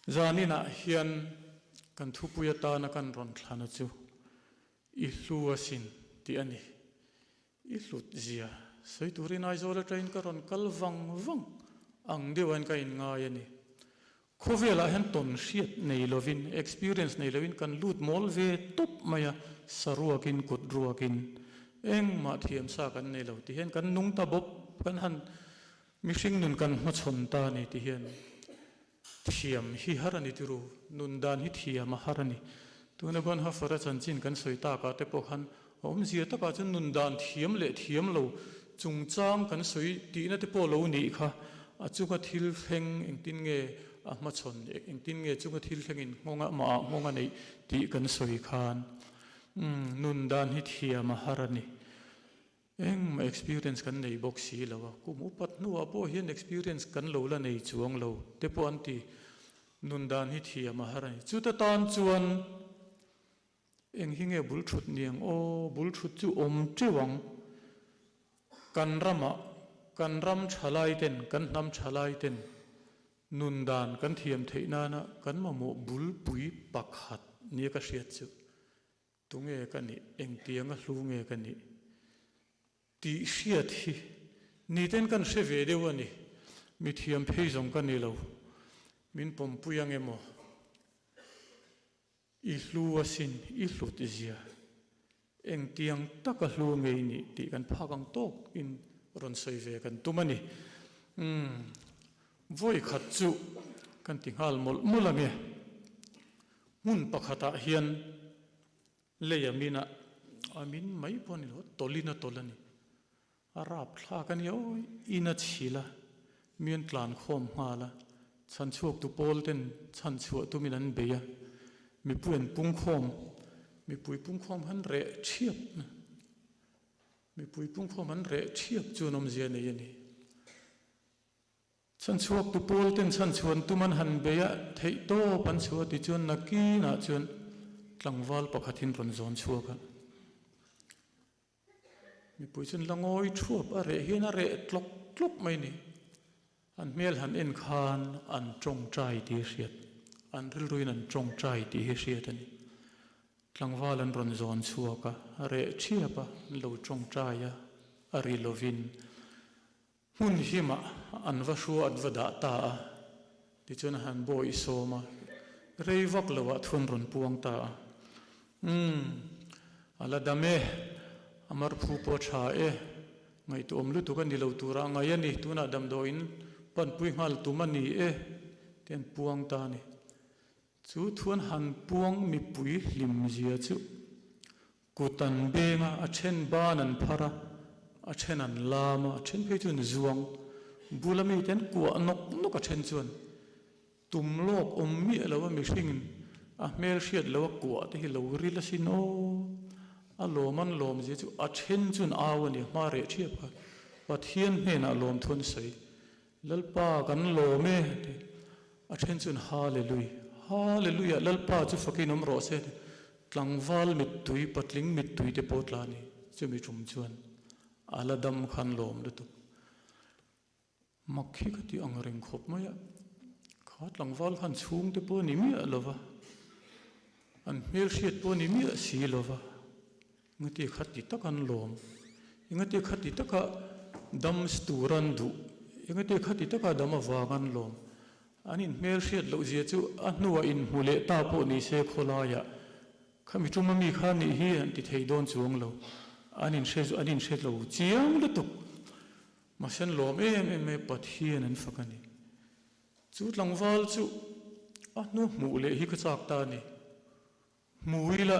Zaninah hian kan thupui atana kan rawn thlana chu i hlu asin tih a ni. I hlut zia sawi turin Aizawl atangin ka rawn kal vang vang ang deuhin ka inngai a ni. Khawvelah hian tawn hriat nei lovin, experience nei lovin kan lut mawl ve tawp mai a, saruakin kut ruakin engmah thiamsa kan nei lo ti hian kan nung ta bawp, kan han mihring nun kan hmachhawn ta a ni ti hian thiam hi har a ni tiru, nun dan hi thiam a har a ni. Tuna Bonhoeffer-a chanchin kan sawi takah te pawh khan a awmzia takah chuan nun dan thiam leh thiam lo chungchang kan sawi tihna te pawh lo nih kha a chunga thil thleng engtin nge a hmachhawn, engtin nge chunga thil thlengin nghawng a mahah nghawng a neih tih kan sawi khan nun dan hi thiam a har a ni. Engmah experience kan nei bawk si lo a, kum upat hnuah pawh hian experience kan lo la nei chuang lo te pawh an ti. Nun dan hi thiam a har a ni. Chuta tan chuan eng hi nge bul thut ni ang aw, bul thut chu awm teuh ang. Kan ramah, kan ram thalai ten, kan hnam thalai ten nun dan kan thiam theih nana kan mamawh bulpui pakhat nia ka hriat chu. Tunge ka nih? Engtianga hlu nge ka nih? Tih hriat hi niten kan hre ve deuh a ni. Mi thiam phei zawng ka ni lo. Min pawmpui ang emaw? I hlu asin, i hlut zia. Engtiang taka hlu nge i nih tih kan phak ang tawk in rawn sawi ve kan tum a ni. Umm, vawi khat chu kan ti nghal mawlh mawlh ang e. Hmun pakhatah hian lei a min a, a min mai pawh a ni lo, tawlhin a tawlh a ni. A rap thlak a nia aw, in a chhil a, mi an tlan khawm nghal a, chhanchhuaktu pawl ten chhanchhuah tumin an bei a, mipui an pung khawm, mipui pung khawm han reh thiap na, mipui pung khawm han reh thiap chu an awmzia nei a ni. Chhanchhuaktu pawl ten chhanchhuan tum an han bei a, theih tawp an chhuah ti chuan nakinah chuan tlangval pakhatin rawn zawn chhuak a. Mipui chuan la ngawi thuap a reh hian a reh tlawk tlawk mai ni. An hmel han en khan an tawngtai tih hi hriat, an rilruin an tawngtai tih hi hriat a ni. Tlangval an rawn zawn chhuak a, a reh thiap a, an lo tawngtai a, a ri lovin Hmun himah an va hrua an va dah ta a, tichuan a han bawi sawm a, rei vak loah thu an rawn puang ta a. Umm, a la dam e, a marphu pawh a tha e, ngaihtuahawm lutuk a ni lo tura a ngai a ni, tunah damdawiin panpui nghal tum a ni e, tih an puang ta a ni. Chu thu an han puang mipui hlim zia chu Kut an beng a, a then ban an phar a, a then an lam a, a then phei chuan zuang bula mite an kuah nawk nawk a then chuan tum lawk awm miah lo a mihringin a hmel hriat lo a kuah te hi lo ril asin aw a lawm an lawm zia chu a then chuan au a ni a hma reh thiap kha Pathian hnenah lawm thu an sawi Lalpa kan lawm e ti a then chuan Hallelui Hallelujah Lalpa chu fakin awm rawh se ti Tlangval mittui, patling mittui te pawh tla a ni. Chumi tum chuan a la dam khan lawm lutuk. Mak hi ka ti ang reng khawp mai a, kha tlangval khan chhung te pawh a ni miah lo va, an hmelhriat pawh a ni miah si lo va, engati kha ti tak an lawm, engati kha ti taka dam tur an duh, engati kha ti taka dam avang an lawm. An inhmel hriat loh zia chu a hnuah inhmu leh ta pawh ni se khawlaiah khami tuma mi kha nih hi an ti thei dawn chuang lo. An inhre an inhre lo chiang lutuk. Mahse an lawm em em mai Pathian an fak a ni. Chu tlangval chu a hnu hmuh leh hi ka chak ta a ni. Hmu ila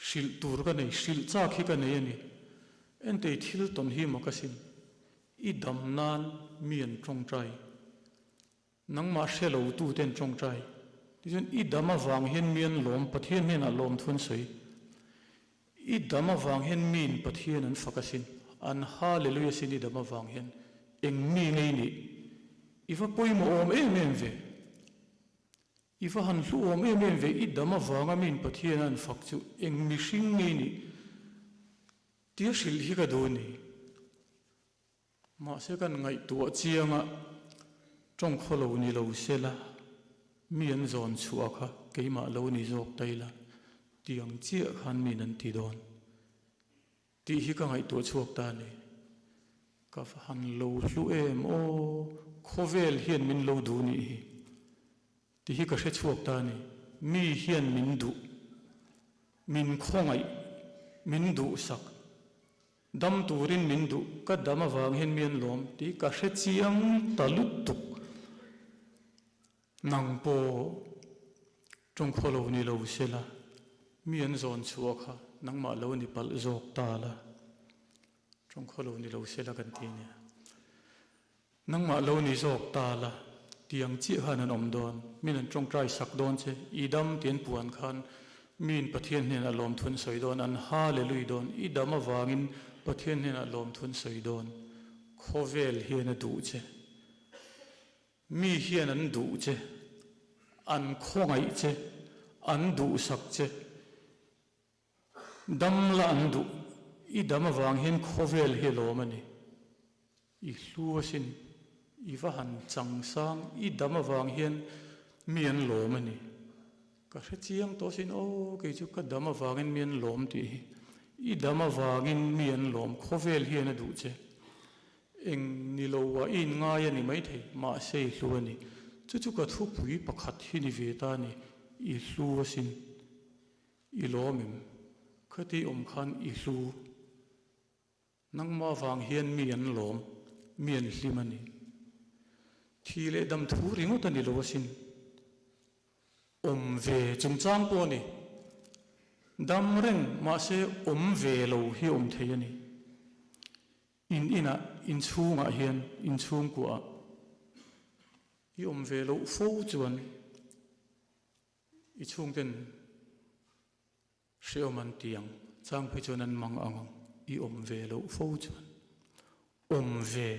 hrilh tur ka nei, hrilh chak hi ka nei a ni. Entei thil tawn hi mak asin. I dam nan mi an tawngtai. Nangmah hre lo tu te an tawngtai. Tichuan i dam avang hian mi an lawm, Pathian hnenah lawm thu an sawi. I dam avang hian miin Pathian an fak asin, an Hallelujah sin i dam avang hian eng mi ngei nih? I va pawimawh awm em em ve. I va han hluhawm em em ve, i dam avanga min Pathian a an fak chu eng mihring nge nih tia hrilh hi ka duh a ni. Mahse kan ngaihtuah chianga tawng khaw lo ni lo se la. Mi an zawn chhuah kha keimah lo ni zawk ta ila tiang chiah khan min an ti dawn tih hi ka ngaihtuah chhuak ta a ni. Ka va han lo hlu em aw, khawvel hian min lo duh nih hi tih hi ka hre chhuak ta a ni. Mi hian min duh, min khawngaih, min duhsak. Dam turin min duh, ka dam avang hian mi an lawm tih ka hre chiang ta lutuk. Nang pawh tawngkhaw lo ni lo sela, mi an zawn chhuah kha nangmah lo ni palh zawk ta la, tawngkhaw lo ni lo sela kan ti nia. Nangmah lo ni zawk ta la, tiang chiah khan an awm dawn, min an tawngtai sak dawn che, i dam ti an puan khan miin Pathian hnenah lawmthu an sawi dawn, an Hallelui dawn, i dam avangin Pathian hnenah lawmthu an sawi dawn, khawvel hian a duh che, mi hian an duh che, an khawngaih che, an duhsak che. Dam la an duh, i dam avang hian khawvel hi lawm a ni. I hlu asin, i va han chang sang, i dam avang hian mi an lawm a ni. Ka hre chiang tawh asin, aw kei chu ka dam avangin mi an lawm tih hi. I dam avangin mi an lawm, khawvel hian a duh che. Eng ni lo ah i inngai a ni maithei, mahse i hlu a ni. Chu chu ka thupui pakhat hi ni ve ta a ni, i hlu asin. I lawm em? Khati awm khan i hlu. Nangmah vang hian mi an lawm, mi an hlim a ni. Thi leh dam thu ringawt a ni lo asin. Awm ve chungchang pawh a ni. Dam reng mahse awm ve lo hi awm thei a ni. In inah, in chhungah hian, in chhungkuaah i awm ve loh fo chuan I chhungten hreawm an ti ang, chang phei chuan an mang ang ang, i awm ve loh fo chuan awm ve.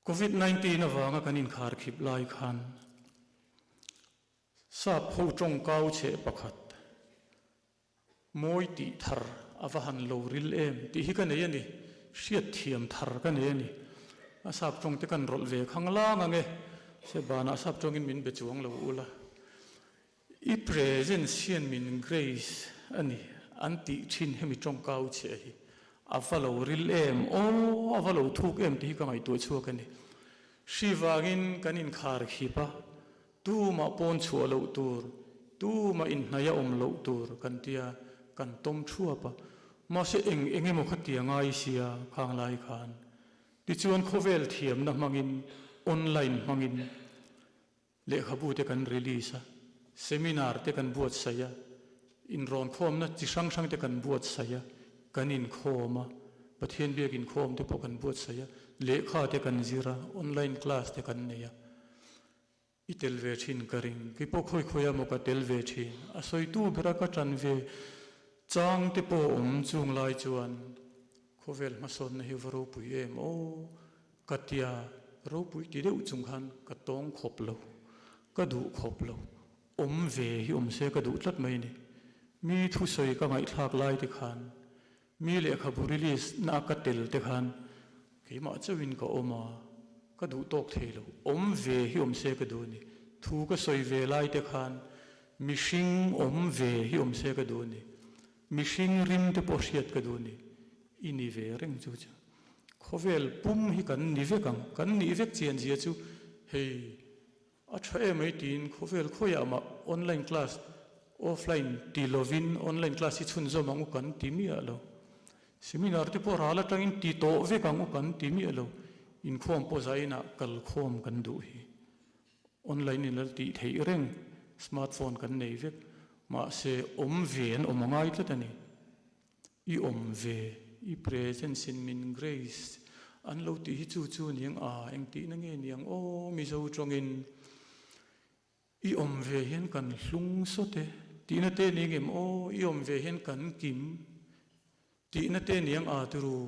Covid 19 avanga kan inkhar khip lai khan sap ho tawngkau cheh pakhat mawi tih thar a va han lo ril em tih hi ka nei a ni, hriatthiam thar ka nei a ni. A sap tawng te kan rawlh ve khang lang ang e, se banah sap tawngin min be chuang lo ula. I presence hian min grace a ni an tih thin hemi tawngkau chhiah hi a va lo ril em aw, a va lo thuk em tih hi ka ngaihtuah chhuak a ni. Hri vangin kan inkhar khip a, Tumah pawn chhuah loh tur, tumah inhnaih a awm loh tur kan tia kan tawm thuap a. Mahse eng eng emaw kha tia ngai sia khang lai khan. Tichuan khawvel thiamna hmangin, online hmangin lehkhabu te kan release a, seminar te kan buatsaih a, inrawnkhawmna chi hrang hrang te kan buatsaih a, kan inkhawm a, Pathian biak inkhawm te pawh kan buatsaih a, lehkha te kan zir a, online class te kan nei a. I tel ve thin ka ring. Kei pawh khawi khawi a maw ka tel ve thin. A sawitu bera ka tan ve chang te pawh awm chung lai chuan khawvel hmasawnna hi va ropui em aw ka tia ropui ti deuh chung khan ka tawng khawp lo, ka duh khawp lo. Awm ve hi awm se ka duh tlat mai ni. Mi thusawi ka ngaihthlak lai te khan Mi lehkhabu release na a ka tel te khan keimah chauhin ka awm a, ka duh tawk thei lo. Awm ve hi awm se ka duh a ni. Thu ka sawi ve lai te khan mihring awm ve hi awm se ka duh a ni. Mihring rim te pawh hriat ka duh a ni. I ni ve reng chu chu. Khawvel pum hi kan ni vek ang. Kan nih vek chian zia chu hei A tha em ai tiin khawvel khawiah mah online class offline ti lovin online class hi chhunzawm ang u kan ti miah lo. Seminar te pawh ral atangin ti tawh vek ang u kan ti miah lo. Inkhawm pawh zainah kalkhawm kan duh hi. Online in lal tih theih reng smartphone kan nei vek. Mahse awm ve an awm a ngai tlat a ni. I awm ve, i presence in min grace an lo tih hi chu chu niang a, engtihna nge niang aw Mizo tawngin i awm ve hian kan hlung sawt e tihna te ni ngem aw, i awm ve hian kan kim tihna te niang a turu,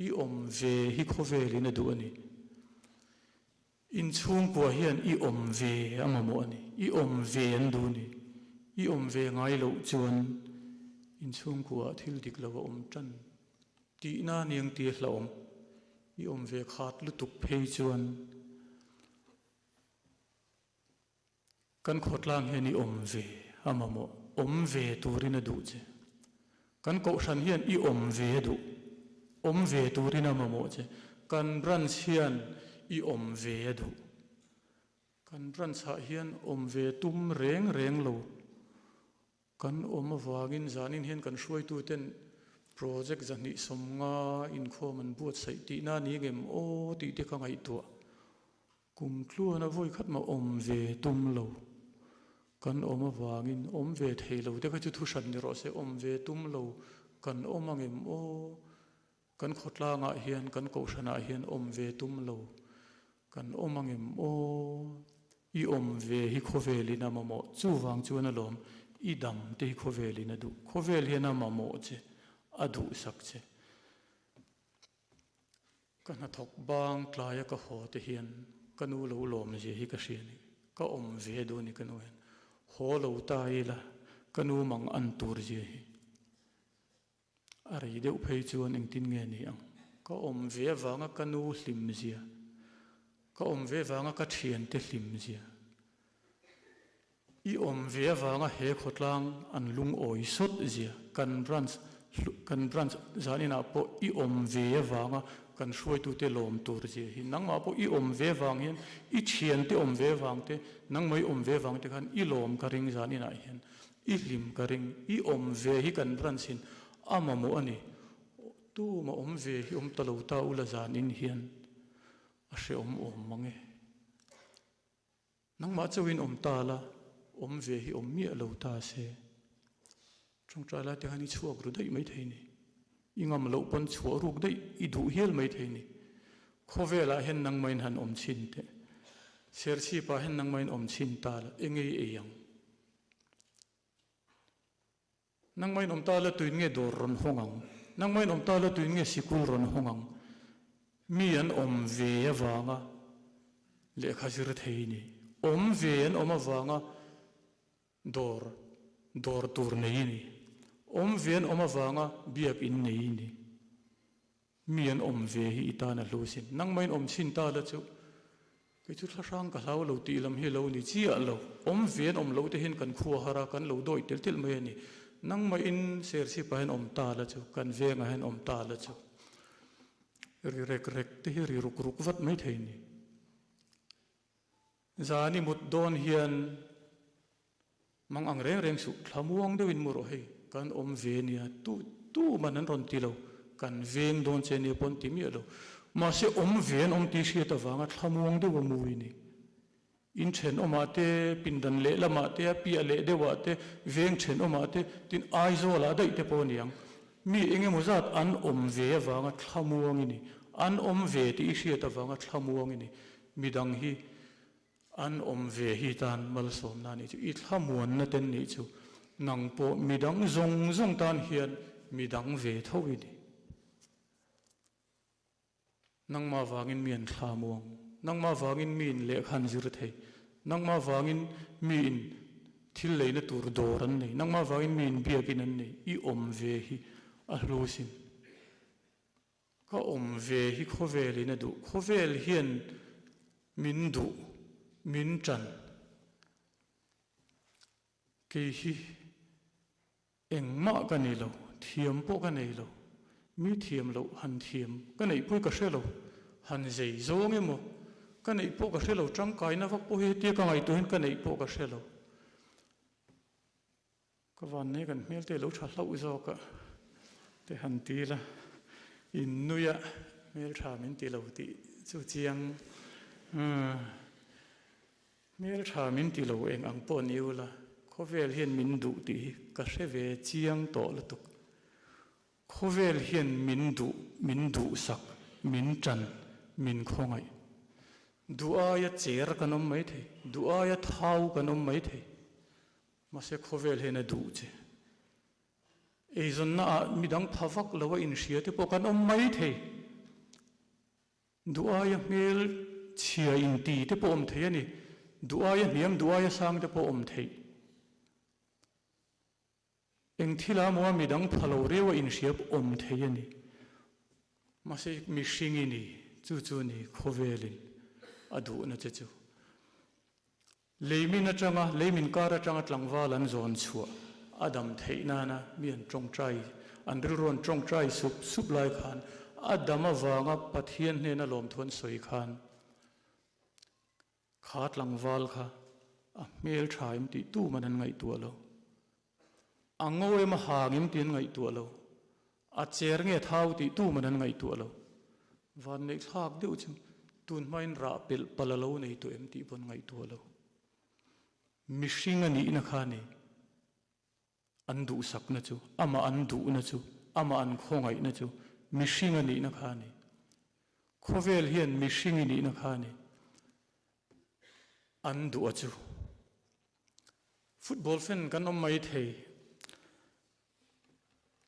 i awm ve hi khawvelin a duh a ni. Inchhungkua hian i awm ve a mamawh a ni. I awm ve an duh a ni. I awm ve ngai loh chuan inchhungkuaah thil dik lo a awm tan tihna aniang tia hlauhawm. I awm ve khat lutuk phei chuan. Kan khawtlang hian i awm ve a mamawh, awm ve turin a duh che. Kan kohhran hian i awm ve a duh, awm ve turin a mamawh che. Kan branch hian i awm ve a duh. Kan branch ah hian awm ve tum reng reng lo. Kan awm avangin zanin hian kan hruaituten project 250 inkhawm an buatsaih tihna a ni ngem aw tih te ka ngaihtuah. Kum tluana vawi khat mah awm ve tum lo. Kan awm avangin awm ve thei lo te kha chu thuhran ni rawh se, awm ve tum lo kan awm angem aw? Kan khawtlangah hian, kan kohhranah hian awm ve tum lo kan awm angem aw? I awm ve hi khawvelin a mamawh, chuvang chuan alawm i dam te hi khawvelin a duh. Khawvel hian a mamawh che, a duhsak che. Ka hnathawk bang tlaia ka haw te hian ka nu lo lawm zia hi ka hria ni. Ka awm ve duh ni ka nu hian. Haw lo ta ila ka nu mang an tur zia hi. A rei deuh phei chuan engtin nge ni ang? Ka awm ve avanga ka nu hlim zia, ka awm ve avanga ka thiante hlim zia. I awm ve avanga he khawtlang an lungawi sawt zia, kan branch kan branch zaninah pawh i awm ve avanga kan hruaitute lawm tur zia hi nangmah pawh i awm ve avang hian i thiante awm ve avang te, nangmah i awm ve avang te khan i lawm ka ring zaninah hian i hlim ka ring, i awm ve hi kan branch in a mamawh a ni. Tuma awm ve hi awm ta lo ta ula zanin hian a hrehawm awm mang e. Nangmah chauhin awm ta la, awm ve hi awm miah lo ta se. Tawngtai lai te khan i chhuak ru daih mai thei ni. I ngam loh pawn chhuah ruk daih i duh hial mai thei ni. Khawvelah hian nangmahin han awm chhin teh. Serchhipah hian nangmahin awm chhin ta la, enge i ei ang? Nangmahin awm ta la tuin nge dawr rawn hawng ang? Nangmahin awm ta la tuin nge sikul rawn hawng ang? Mi an awm ve avanga lehkha zir thei ni. Awm ve an awm avanga dawr dawr tur nei ni. Awm ve an awm avanga biakin nei ni. Mi an awm ve hi i tan a hlu sin. Nangmahin awm chhin ta la chu kei chu thlahrang ka hlau lo tih lam hi lo ni chiah lo. Awm ve an awm lo te hian kan khua har a, kan lo dawi tel tel mai a ni. Nangmahin Serchhip ah hian awm ta la chu, kan vengah hian awm ta la chu ri rek rek te hi ri ruk ruk vat mai thei ni. Zan i mut dawn hian Mang ang reng reng suh, thlamuang deuhin mu rawh hei, kan awm ve nia, tu tu man an rawn ti lo, kan veng dawn che nia pawh an ti miah lo. Mahse awm ve an awm tih hriat avanga thlamuang deuh a mu i ni. In thenawmah te, pindan lehlamah te, a piah leh deuhah te, veng thenawmah te, tin Aizawlah daih te pawh a ni ang. Mi eng emaw zat an awm ve avanga thlamuang i ni. An awm ve tih i hriat avanga thlamuang i ni. Midang hi An awm ve hi tan malsawmna nih chu, i thlamuanna ten nih chu, nang pawh midang zawng zawng tan hian midang ve tho i ni. Nangmah vangin mi an thlamuang, nangmah vangin mi in lehkha an zir thei, nangmah vangin mi in thil leina tur dawr an nei, nangmah vangin mi in biakin an nei, i awm ve hi a hlu sin. Ka awm ve hi khawvelin a duh. Khawvel hian min duh, min ṭan. Kei hi engmah ka nei lo, thiam pawh ka nei lo. Mi thiam loh han thiam ka neih pawh hi ka hre lo. Han zei zawng emaw ka neih pawh ka hre lo, tangkaina vak pawh hi hetia ka ngaihtuah hian ka neih pawh ka hre lo. Ka van nei kan hmel te lo tha hlauh zawk a te han ti la, in nui a hmel tha min ti lo tih chu chiang hmel tha min ti lo eng ang pawh ni ula khawvel hian min duh tih hi ka hre ve chiang tawh lutuk. Khawvel hian min duh, min duhsak, min tan, min khawngaih. Duh aia cher kan awm maithei, duh aia thau kan awm maithei. Mahse khawvel hian a duh che. Eizawnna ah midang pha vak lo a inhria te pawh kan awm mai thei. Duh aia hmel chhia inti te pawh awm thei a ni. Duh aia hniam, duh aia sang te pawh awm theih. Eng thil ah maw midang pha lo riau a inhria pawh awm thei a ni. Mahse mihring i ni, chu chu ni khawvelin a duhna che chu. Leimin atanga, leimin kar atanga tlangval an zawn chhuah a dam theih nana mi an tawngtai, an rilru an tawngtai sup sup lai khan a dam avanga Pathian hnena lawmthu an sawi khan kha tlangval kha a hmel tha em tih tuman an ngaihtuah lo. A ngo em a hang em tih an ngaihtuah lo. A cher nge thau tih tuman an ngaihtuah lo. Vanneih thlak deuh chu tun hmain rah pelh palh a lo nei tawh em tih pawh an ngaihtuah lo. Mihring a nihna kha ni. An duhsakna chu, amah an duhna chu, amah an khawngaihna chu mihring a nihna kha ni. Khawvel hian mihring i nihna kha ni. An duh a chu. Football fan kan awm mai thei.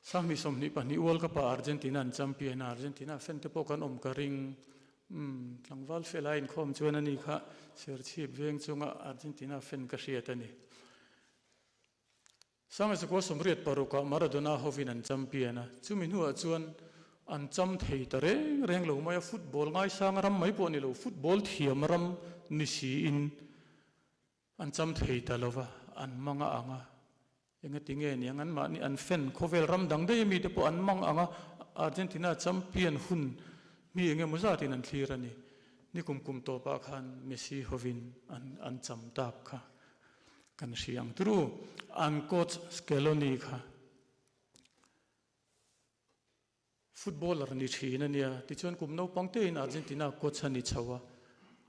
Sanghnih 22 World Cup ah Argentina an champion a, Argentina fan te pawh kan awm ka ring. Umm, tlangval fel a inkhawm chuan ani kha Serchhip veng chunga Argentina fan ka hriat a ni. Sangha sakua 86 ah Maradona hovin an champion a, chumi hnuah chuan an cham thei ta reng reng lo mai a, football ngaisang ram mai pawh ni lo, football thiam ram ni siin An cham thei ta lo va, an mang a ang a. Engati nge niang an mahni an fan khawvel ram dang daih ami te pawh an mang ang a, Argentina champion hun mi eng emaw zatin an thlir a ni. Nikum kum tawpah khan Messi hovin an an cham tak kha kan hria ang turu. An coach Scaloni kha Footballer ni thin a nia. Tichuan kum naupang tein Argentina coach a ni chho a.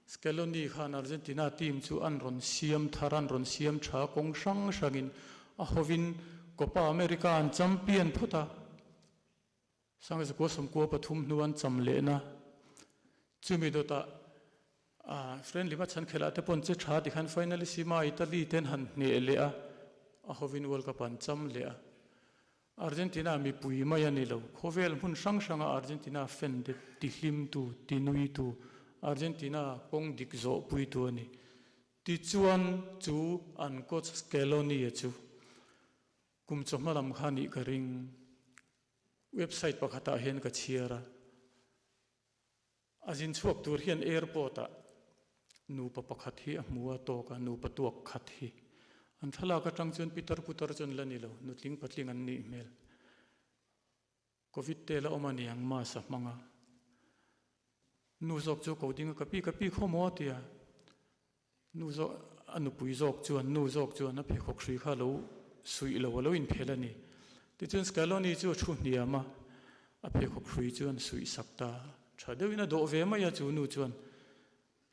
Scaloni khan Argentina team chu an rawn siam thar, an rawn siam tha kawng hrang hrangin a hovin Copa America an champion phawt a. Sangzakua 93 hnu an cham lehna chumi dawtah friendly hmachhan khelh ah te pawh an che tha tikhan finalissima Italy ten han hneh leh a, a hovin World Cup an cham leh a. Argentina mipui mai a ni lo. Khawvel hmun hrang hranga Argentina fan te tihlimtu, tinuitu, Argentina kawng dik zawhpuitu a ni. Tichuan chu an coach Scaloni-a chu kum chawhma lam kha nih ka ring. Website pakhatah hian ka chhiar a. A zin chhuak tur hian airport ah nupa pakhat hi a hmu a tawk a, nupa tuak khat hi. An thlalak atang chuan pitar putar chu an la ni lo, nutling patling an nih hmel. Covid te la awm a niang mask a hmang a. Nu zawk chu ko ding a, ka pi ka pi khaw maw a ti a. Nu zawk, a nupui zawk chuan nu zawk chuan a pheikhawk hrui kha a lo suih lo, a lo inphel a ni. Tichuan Scaloni chu a thu hniam a, a pheikhawk hrui chu an suih sak ta. Tha deuhin a dawh ve mai a, chu nu chuan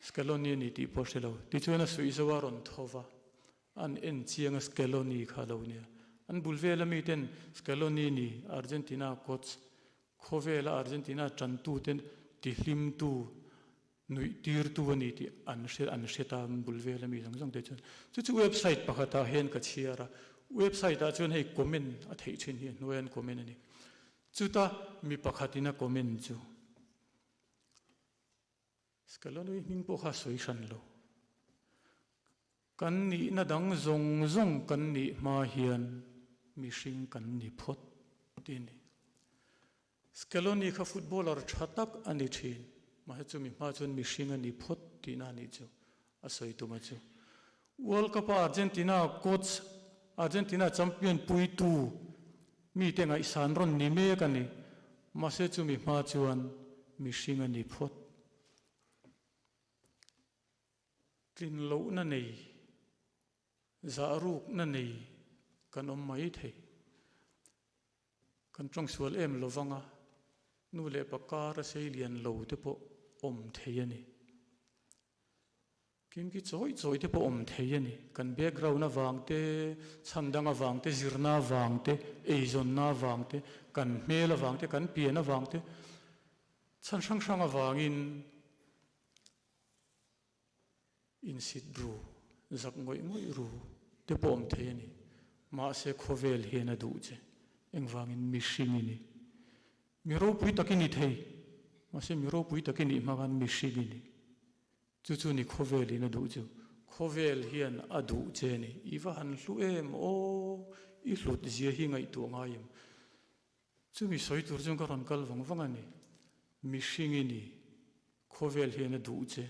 Scaloni a ni tih pawh a hre lo. Tichuan a suih zo a rawn tho va, an en chiang a Scaloni kha a lo nia. An bul vela miten Scaloni ni Argentina coach, khawvela Argentina tantute tihlimtu Nuih tirtu a ni tih an hre an hre ta bul vel ami zawng zawng te chuan. Chu chu website pakhatah hian ka chhiar a, website ah chuan hei comment a theih thin hi a hnuai an comment a ni. Chuta mi pakhatin a comment chu Scaloni hming pawh kha a sawi hran lo. Kan nihna dang zawng zawng kan nih hma hian mihring kan ni phawt tih a ni. Scaloni kha footballer tha tak a ni thin, mahse chumi hma chuan mihring a ni phawt tihna a nih chu a sawi tum a chu. World Cup-a Argentina coach, Argentina champion puitu mite ngaihsan rawn ni mek a ni, mahse chumi hma chuan mihring a ni phawt. Tlin lohna nei, zah rukna nei kan awm mai thei. Kan tawngsual em lo vang a, nu leh pa kar a sei lian lo te pawh awm thei a ni. Kimki chawi chawi te pawh awm thei a ni. Kan background avang te, chhan dang avang te, zirna avang te, eizawnna avang te, kan hmel avang te, kan pian avang te, chhan hrang hrang avangin Insit ru, zak ngawih ngawih ru te pawh awm thei a ni. Mahse khawvel hian a duh che. Engvangin mihring i ni. Mi ropui tak i ni thei. Mahse mi ropui tak i nih hma khan mihring i ni. Chu chu ni khawvelin a duh chu. Khawvel hian a duh che a ni. I va han hlu em aw, i hlut zia hi ngaihtuah ngai em? Chumi sawi tur chuan ka rawn kal vang vang a ni. Mihring i ni. Khawvel hian a duh che.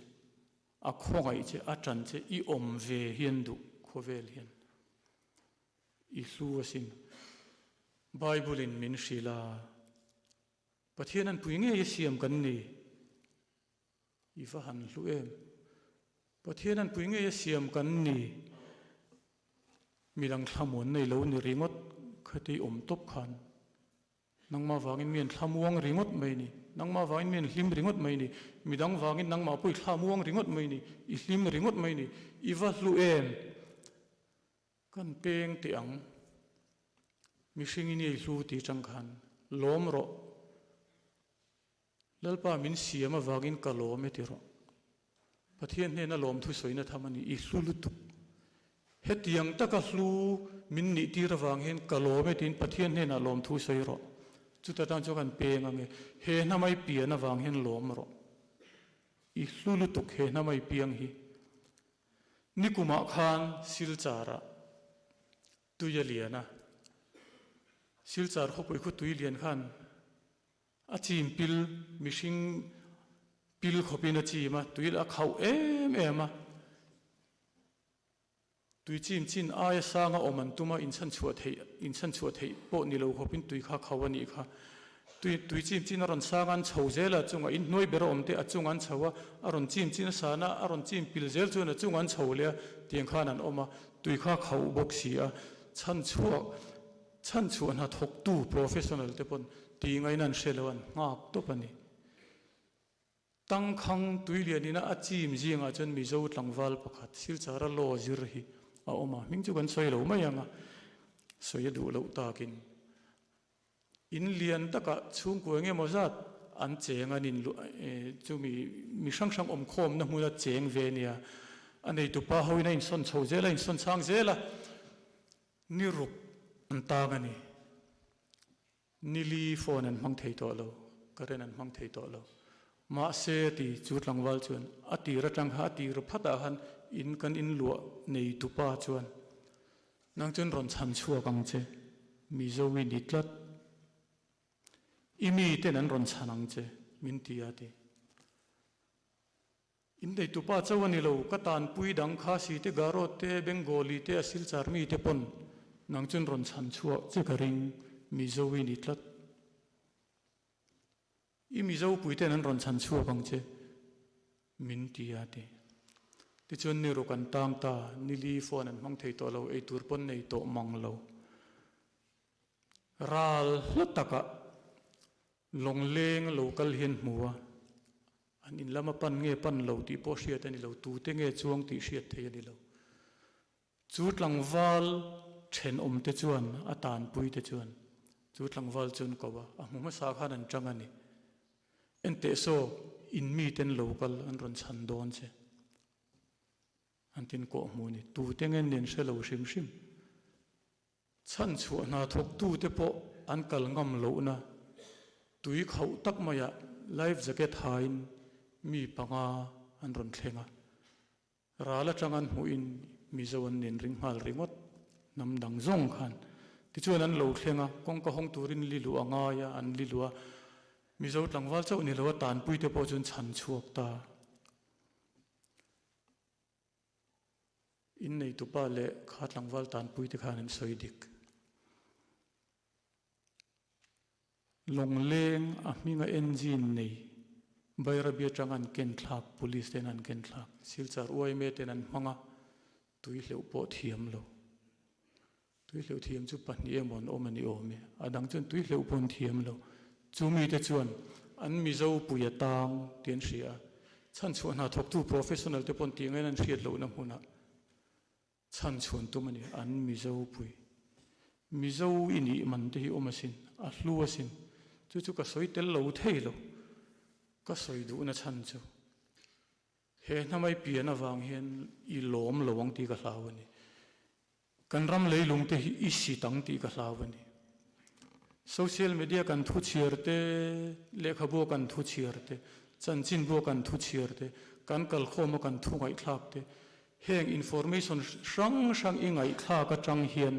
A khawngaih che, a ṭan che, i awm ve hian duh khawvel hian i hlu asin. Bible-in min hrilh a, Pathian an pui ngei a siam kan ni. I va han hlu em? Pathian an pui ngei a siam kan ni. Midang thlamuan nei lo ni ringawt khati awm tawp khan Nangmah vangin mi an thlamuang ringawt mai ni. Nangmah vangin mi an hlim ringawt mai ni. Midang vangin nangmah pawh i thlamuang ringawt mai ni. I hlim ringawt mai ni. I va hlu em? Kan peng teh ang. Mihring i nei hlu ti chang khan lawm rawh. Lalpa min siam avangin ka lawm e ti rawh. Pathian hnena lawmthu sawina tham a ni, i hlu lutuk. Hetiang taka hlu min nih tir avang hian ka lawm e tiin Pathian hnenah lawmthu sawi rawh. Chuta tan chuan kan peng ange, he hnamai pian avang hian lawm rawh. I hlu lutuk he hnamai piang hi. Nikumah khan Silchar-ah tui a lian a, Silchar khawpui khu tui lian khan A chim pil, mihring pil khawpin a chim a, tui a khauh em em a. Tui chim chin aia sanga awm an tum a, inchhanchhuah theih, inchhanchhuah theih pawh ni lo khawpin tui kha khauh a nih kha. Tui, tui chim chin a rawn sang a, an chho zel a, chungah in hnuai ber a awm te a chung an chho a, a rawn chim chin a san a, a rawn chim pil zel chuan a chung an chho leh a, tiang khan an awm a, tui kha khauh bawk si a, chhanchhuah, Chhanchhuah hna thawktu professional te pawn ti ngaina an hre lo an nghak tawp a ni. Tangkhang tuilianina a chim zingah chuan Mizo tlangval pakhat Silchara law zir hi a awm a, hming chu kan sawi lo mai ang a, sawi a duh loh takin in lian takah chhungkua eng emaw zat an cheng an in chumi mi hrang hrang awmkhawmna hmuna cheng ve a nia, a neitupa hoin a insawn chho zel a, a insawn chhang zel a. Ni ruk an tang a ni. Ni li phone an hmang thei tawh lo, current an hmang thei tawh lo. Mahse ti chu tlangval chuan a tir atang kha a tir phatah khan in kan in luah nei tupa chuan nang chuan rawn chhan chhuak ang che, Mizo i ni tlat. I miten an rawn chhan ang che min ti a ti. In neitupa chauh a ni lo, ka tanpui dang Khasi te, Garo te, Bengali te, a Silchar mi te pawn nang chuan rawn chhan chhuah che ka ring, Mizo i ni tlat. I Mizo pui ten an rawn chhan chhuak ang che, min ti a ti. Tichuan ni ruk an tang ta, nili phone an hmang thei tawh lo, eitur pawn nei tawh mang lo. Ral hla takah Lawngleng lo kal hian hmu a, an in lama pan nge pan lo tih pawh hriat a ni lo, tute nge chuang tih hriat thei a ni lo. Chu tlangval thenawm te chuan a tanpui te chuan chu tlangval chu an ko a, a hmu hmasa khan an chang a ni. Enteh saw, in miten lo kal an rawn chhan dawn che. An tin kawh hmu a ni. Tute nge nen hre lo hrim hrim. Chhanchhuah hna thawktute pawh an kal ngam lohna tui khauh tak maiah life jacket hain mi panga an rawn thleng a. Ral atang an hmuhin Mizo an nen ring nghal ringawt hnam dang zawng khan. Tichuan an lo thleng a, kawngka hawng turin li luh a ngai a, an li luh a. Mizo tlangval chauh ni lo a tanpuite pawh chuan chhanchhuak ta. In neitupa leh kha tlangval tanpuite khan an sawi dik. Lawngleng a hminga engine nei Bairabi atanga an ken thlak, police ten an ken thlak, Silchar yma ten an hmang a, tui hleuh pawh thiam lo. Tui hleuh thiam chu pahnih emaw an awm a ni awm e. A dang chuan tui hleuh pawh an thiam lo. Chu mite chuan an Mizo pui a tang tih an hria a. Chhanchhuah hna thawktu professional te paw'n tih ngain an hriat lohna hmunah chhanchhuan tum a ni. An Mizo pui. Mizo i nih man te hi awm asin, a hlu asin. Chu chu ka sawi tel lo thei lo. Ka sawi duhna chhan chu. He hnamai pian avang hian i lawm lo ang tih ka hlau a ni. Kan ram leilung te hi i sit ang tih ka hlau a ni. Social media kan thu chhiar te, lehkhabu a kan thu chhiar te, chanchinbu a kan thu chhiar te, kan kalkhawm a kan thu ngaihthlak te, heng information hrang hrang i ngaihthlak atang hian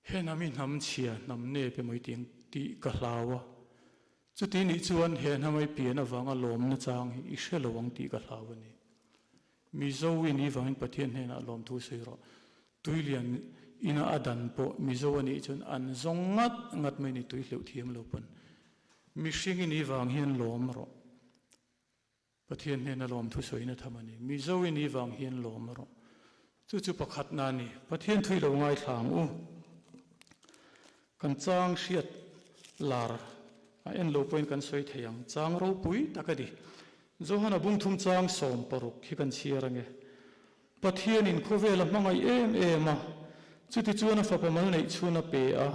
he hnam hi hnam chhia, hnam nep emaw i ti ang tih ka hlau a. Chuti nih chuan he hnamai pian avanga lawmna chang hi i hre lo ang tih ka hlau a ni. Mizo i nih vangin Pathian hnenah lawmthu sawi rawh. Tuilian ina a dan pawh Mizo a nih chuan an zawng ngat ngat mai ni tui hleuh thiam lo pawn. Mihring i nih vang hian lawm rawh. Pathian hnena lawmthu sawina tham a ni. Mizo i nih vang hian lawm rawh. Chu chu pakhatna a ni. Pathian thui lo ngaithla ang u. Kan chang hriat lar a en lo pawhin kan sawi thei ang. Chang ropui tak a ni. Johana bungthum chang 16 hi kan chhiar ange. Pathianin khawvel a hmangaih em em a, chutichuan a fapa mal neih chhun a pe a,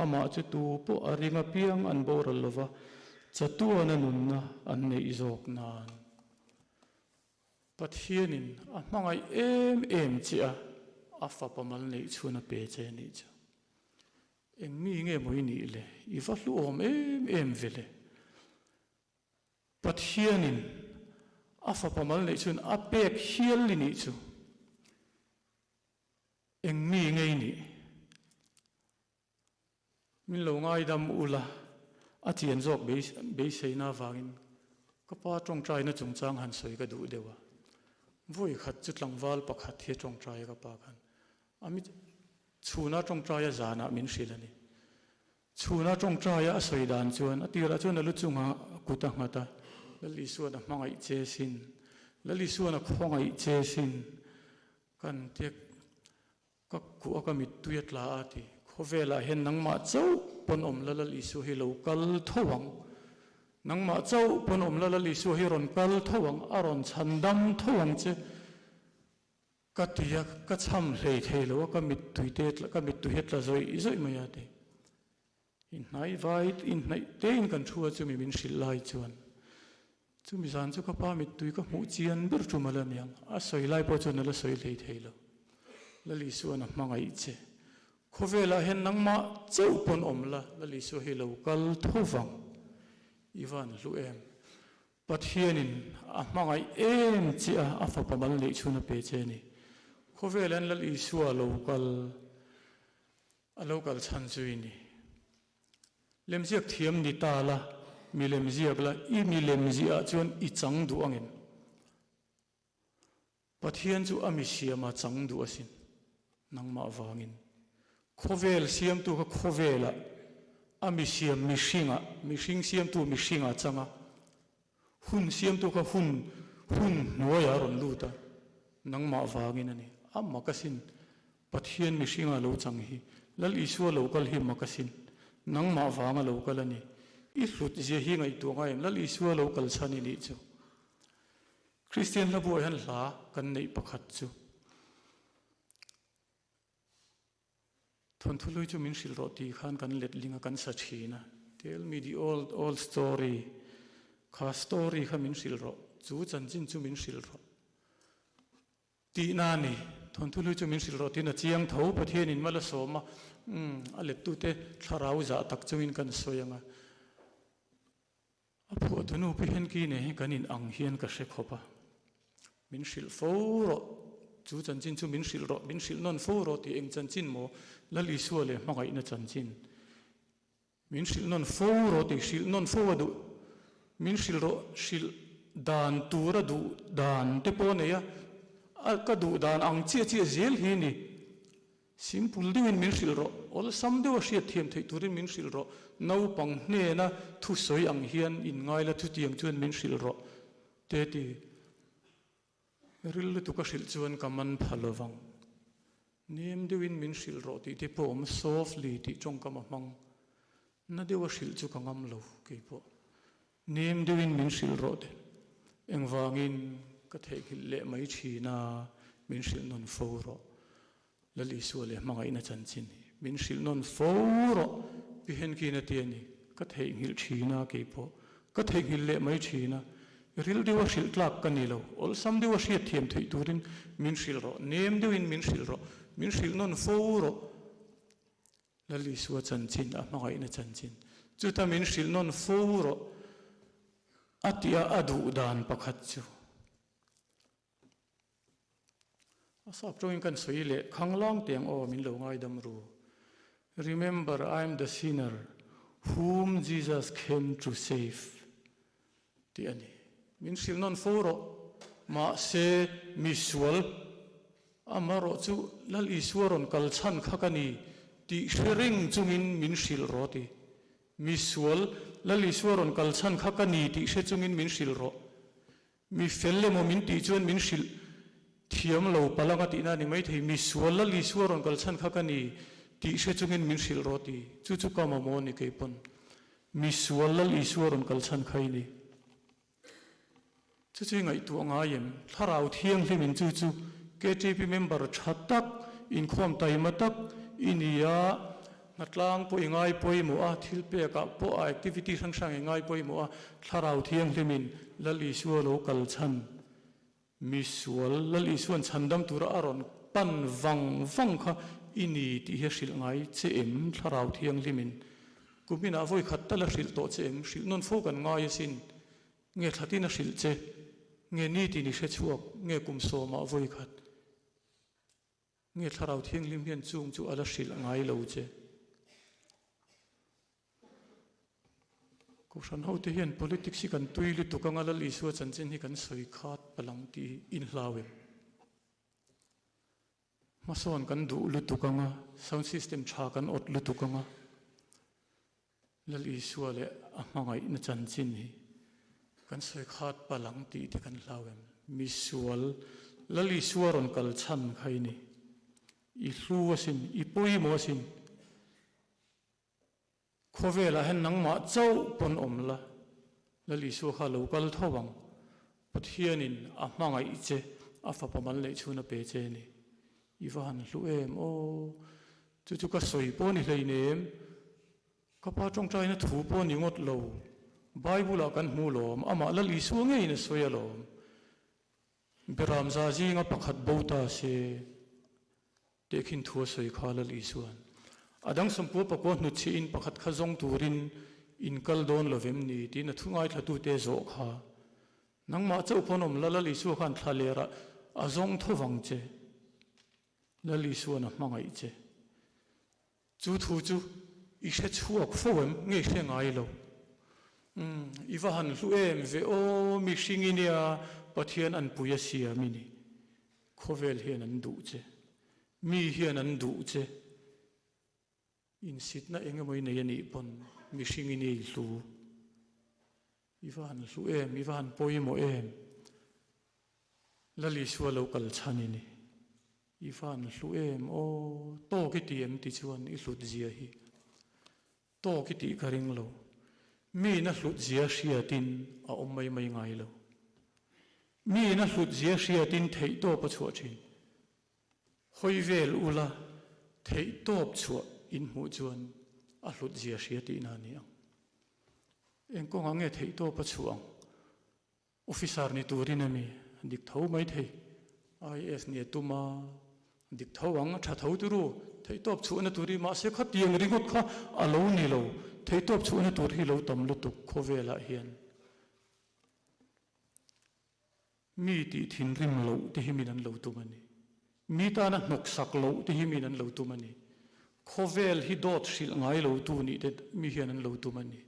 amah chu tu pawh a ring apiang an boral lova, chatuana nunna an neih zawk nan. Pathianin a hmangaih em em che a, a fapa mal neih chhun a pe che nih chu. Eng mi nge maw i nih le? I va hluawm em em ve le? Pathianin a fapa mal neih chuan a pek hial i nih chu eng mi ngei nih? Min lo ngaidam ula, a chian zawk beiseina avangin ka pa tawngtaina chungchang han sawi ka duh deuh a. Vawi khat chu tlangval pakhat hi a tawngtai a ka pa khan. A mi chhuna tawngtaia zanah min hrilh a ni. Chhuna tawngtaia a sawi dan chuan a tirah chuan a lu chungah kut a nghat a, Lal Isuan a hmangaih che sin, Lal Isuan a khawngaih che sin, kan tia ka kuh a ka mittui a tla a ti. Khawvelah hian nangmah chauh pawn awm la Lal Isua hi lo kal tho ang, nangmah chauh pawn awm la Lal Isua hi rawn kal tho ang, a rawn chhandam tho ang che. Ka ti a, ka chham hlei thei lo a, ka mittui te ka mittui hi a tla zawih zawih mai a ti. Inhnaih vai inhnaih tein kan thu a chumi min hrilh lai chuan chumi zan chu ka pa mittui ka hmuh chian ber tum a la niang, a sawi lai pawh chuan a la sawi hlei thei lo. Lal Isua'n a hmangaih che. Khawvelah hian nangmah chauh pawn awm la, Lal Isua hi lo kal tho vang. I van hlu em? Pathianin a hmangaih em che a, a fapa mal neih chhun a pe che a ni. Khawvel an Lal Isua lo kal, a lo kal chhan chu i ni. Lemziak thiam ni ta la, mi lemziak la, i mi lemziah chuan i chang duh angem? Pathian chu a mi siam a chang duh asin, nangmah vangin. Khawvel siamtu kha khawvelah a mi siam mihringah, mihring siamtu mihringah a chang a, hun siamtu kha hun hun hnuaiah a rawn lut a, nangmah vangin a ni. A mak asin, Pathian mihringa lo chang hi, Lal Isua lo kal hi mak asin, nangmah vanga lo kal a ni. I hlut zia hi ngaihtuah ngai em, Lal Isua lo kal chhan i nih chu. Kristian hla buai hian hla kan neih pakhat chu Thawnthu hlui chu min hrilh rawh tih khan kan letling a, kan sa thin a. Tell me the old old story kha story kha min hrilh rawh, chu chanchin chu min hrilh rawh tihna a ni. Thawnthu hlui chu min hrilh rawh tiin a chiang tho, Pathianin mal a sawm a, umm a lettute thlarau zah tak chungin kan sawi ang a. A phuahtu nu pi Henki nen hi kan in ang hian ka hre khawp a, min hrilh fo rawh, chu chanchin chu min hrilh rawh, min hrilh nawn fo rawh tih eng chanchin maw Lal Isua leh hmangaihna chanchin, min hrilh nawn fo rawh tih hrilh nawn fo a duh, min hrilh rawh hrilh dan tur a duh dan te pawh a nei a, a ka duh dan ang chiah chiah zel hi ni. Simple deuhin min hrilh rawh, awlsam deuha hriat thiam theih turin min hrilh rawh, naupang hnena thusawi ang hian inngaila chutiang chuan min hrilh rawh te ti ril lutuk a hrilh chuan ka man pha lovang. Nem deuhin min hrilh rawh tih te pawh awm, softly tih tawngkam a hmang. Na deuha hrilh chu ka ngam lo keipawh. Nem deuhin min hrilh rawh te. Engvangin ka theihnghilh leh mai thin a, min hrilh nawn fo rawh. Lal Isua leh hmangaihna chanchin hi min hrilh nawn fo rawh. Pi Henkin a ti a ni, ka theihnghilh thin a keipawh. Ka theihnghilh leh mai thin a, ril deuha hrilh tlak ka ni lo. Awlsam deuha hriat thiam theih turin min hrilh rawh. Nem deuhin min hrilh rawh. Min hrilh nawn fo rawh. Lal Isua chanchin, a hmangaihna chanchin, chuta min hrilh nawn fo rawh a tih a, a duh dan pakhat chu. A sap tawngin kan sawi leh khanglang teh ang aw, min lo ngaidam ru. Remember I am the sinner. Whom Jesus came to save tih a ni. Min hrilh nawn fo rawh. Mahse, mi sual, amarawh chu Lal Isua rawn kal chhan kha ka ni tih hre reng chungin min hrilh rawh ti. Mi sual, Lal Isua rawn kal chhan kha ka ni tih hre chungin min hrilh rawh. Mi fel emaw min tih chuan min hrilh thiam lo palanga tihna a ni maithei. Mi sual Lal Isua rawn kal chhan kha ka ni tih hre chungin min hrilh rawh ti. Chu chu ka mamawh a ni keipawn. Mi sual Lal Isua rawn kal chhan kha i ni. Chu chu i ngaihtuah ngai em? Thlarau Thianghlimin chu chu KTP member tha tak, inkhawm taima tak i ni a, hnatlang pawh i ngai pawimawh a, thil pekah pawh a activity hrang hrang i ngai pawimawh a, Thlarau Thianghlimin Lal Isua lo kal chhan, mi sual Lal Isua'n chhandam tura a rawn pan vang vang kha i ni tih hi a hrilh ngai che em? Thlarau Thianghlimin kuminah vawi khat tal a hrilh tawh che em? Hrilh nawn fo kan ngai asin. Nge thlatin a hrilh che? Nge nitin i hre chhuak? Nge kum sawmah vawi khat? Nge Thlarau Thianghlim hian chung chu a la hrilh ngai lo che? Kohhran hote hian politics hi kan tui lutuk anga Lal Isua chanchin hi kan sawi khat palang tih inhlau em? Hmasawn kan duh lutuk anga sound system tha kan awt lutuk anga Lal Isua leh a hmangaihna chanchin hi kan sawi khat palh ang tih te kan hlau em? Misual, Lal Isua rawn kal chhan kha i ni. I hlu asin, i pawimawh asin. Khawvelah hian nangmah chauh pawn awm la, Lal Isua kha lo kal tho ang. Pathianin a hmangaih che, a fapa mal neih chhun a pe che a ni. I va han hlu em aw! Chu chu ka sawi pawh ni hleinem. Ka pa tawngtaina thu pawh ni ngawt lo. Bible ah kan hmu lawm, amah Lal Isua ngeiin a sawi alawm. Beram za zinga pakhat bo ta se tehkhin thu a sawi kha Lal Isua'n. A dang sawmpua pakua hnutchhihin pakhat kha zawng turin in kal dawn lovem ni tiin a thu ngaithlatute zawh kha. Nangmah chauh pawn awm la, Lal Isua khan thla lerah a zawng tho vang che. Lal Isua'n a hmangaih che. Chu thu chu i hre chhuak fo em? Nge i hre ngai lo? Umm, i va han hlu em ve aw, mihring i nia, Pathian an pui a siam i ni. Khawvel hian an duh che. Mi hian an duh che. Insitna eng emaw i nei a nih pawn mihring i nei hlu. I va han hlu em, i va han pawimawh em? Lal Isua lo kal chhan i ni. I va han hlu em aw, tawk i ti em ti chuan i hlut zia hi. Tawk i tih ka ring lo. Miin a hlut zia hriatin a awm mai mai ngai lo. Miin a hlut zia hriatin theihtawp a chhuah thin. Hawi vel ula theihtawp chhuah in hmuh chuan a hlut zia hria tihna a ni ang. Eng kawngah nge theihtawp a chhuah ang? Officer ni turin a mi dik tho mai thei. IAS ni a tum a, dik tho ang, a tha tho turu. Theihtawp chhuahna tur hi mahse khatiang ringawt kha a lo ni lo. Theihtawp chhuahna tur hi lo tam lutuk khawvelah hian. Mi tih thinrim loh te hi min an lo tum a ni. Mi tana hnawksak loh te hi min an lo tum a ni. Khawvel hi dawt hrilh ngai lo tu nih te mi hian an lo tum a ni.